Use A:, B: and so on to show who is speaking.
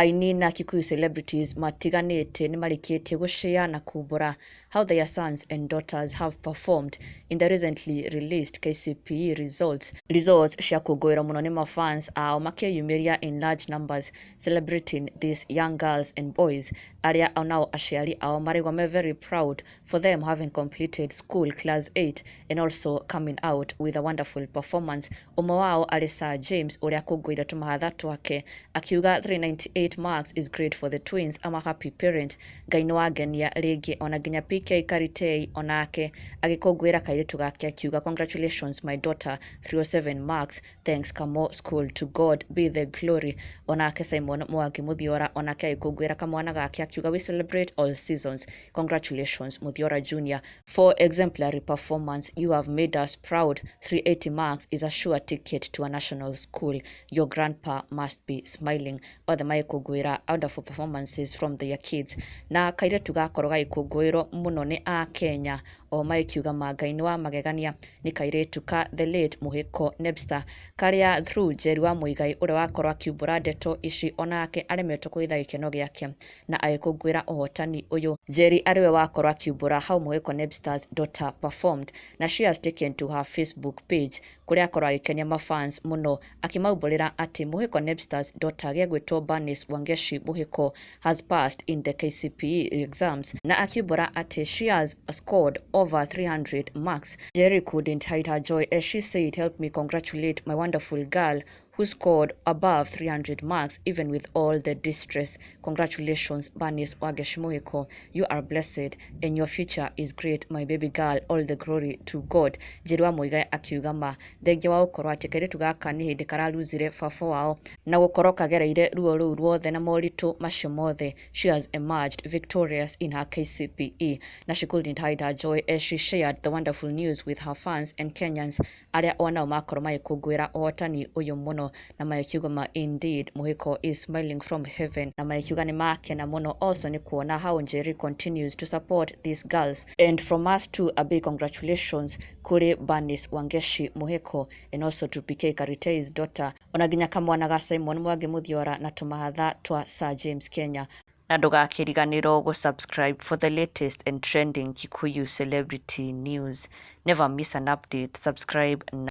A: Aini na Kikuyu celebrities matiganĩte nĩmarĩkĩtie gũshare na kumbũra how their sons and daughters have performed in the recently released KCPE results. Results cia kũngũĩrwo mũno nĩ mafans ao makĩyumĩria in large numbers, celebrating these young girls and boys arĩa onao aciari ao maraigua me very proud for them having completed school class 8 and also coming out with a wonderful performance. Ũmwe wao arĩ Sir James, ũrĩa akũngũĩire tũmahatha twake akiuga, "398 marks is great for the twins. I'm a happy parent. Ngai nĩ wangenia rĩngĩ." Ona nginya PK Karitei onake agĩkũngũĩra kairĩtu gake akiuga, "Congratulations, my daughter, 307 marks. Thanks, Kamo School. To God be the glory." Onake Simon Mwangi Muthiora onake agĩkũngũĩra kamwana gake akiuga, "We celebrate all seasons. Congratulations, Muthiora Junior, for exemplary performance. You have made us proud. 380 marks is a sure ticket to a national school. Your grandpa must be smiling." Othe magĩkũngũĩra wonderful performances from their kids, na kairĩtu gakorwo gagĩkũngũĩrwo mũno nĩ Akenya o magĩkiuga ma Ngai nĩ wa magegania nĩ kairĩtu ka the late Mũhĩko Nebster, karĩa through Njeri wa Mũigai, ũrĩa wakorwo akiumbũra ndeto ici, onake aremetwo kũhitha gĩkeno gĩake na agĩkũngũĩra ũhotani ũyũ. Njeri arĩwe wakorwo akiumbũra how Mũhĩko Nebster's daughter performed, na she has taken to her Facebook page kũrĩa akorwo agĩkenia mafans mũno akĩmaumbũrĩra atĩ Mũhĩko Nebster's daughter gĩgwĩtwo Bernice Wangechi Mũhĩko has passed in the KCPE exams, na akiumbũra atĩ she has scored over 300 marks. Njeri couldn't hide her joy as she said, "Help me congratulate my wonderful girl who scored above 300 marks even with all the distress. Congratulations, Bernice Wangechi Mũhĩko. You are blessed and your future is great, my baby girl. All the glory to God." Njeri wa Muigai akiuga ma thengia wa gũkorwo atĩ kairĩtu gaka nĩ hĩndĩ kararuzire baba wao na gũkorwo kagereire ruo rũu ruothe na moritũ macio mothe, she has emerged victorious in her KCPE, na she couldn't hide her joy as she shared the wonderful news with her fans and Kenyans arĩa onao makorwo magĩkũngũĩra ũhotani ũyũ mũno na magĩkiuga ma indeed Mũhĩko is smiling from heaven, na magĩkiuga nĩ makena mũno also nĩ kuona how Njeri continues to support these girls. And from us too, a big congratulations kũrĩ Bernice Wangechi Mũhĩko and also to PK Karitei's daughter, ona nginya kamwana ga Simon Mwangi Muthiora na tũmahatha twa Sir James Kenya. Na ndũgakĩriganĩrwo gũ-subscribe for the latest and trending Kikuyu celebrity news. Never miss an update. Subscribe now.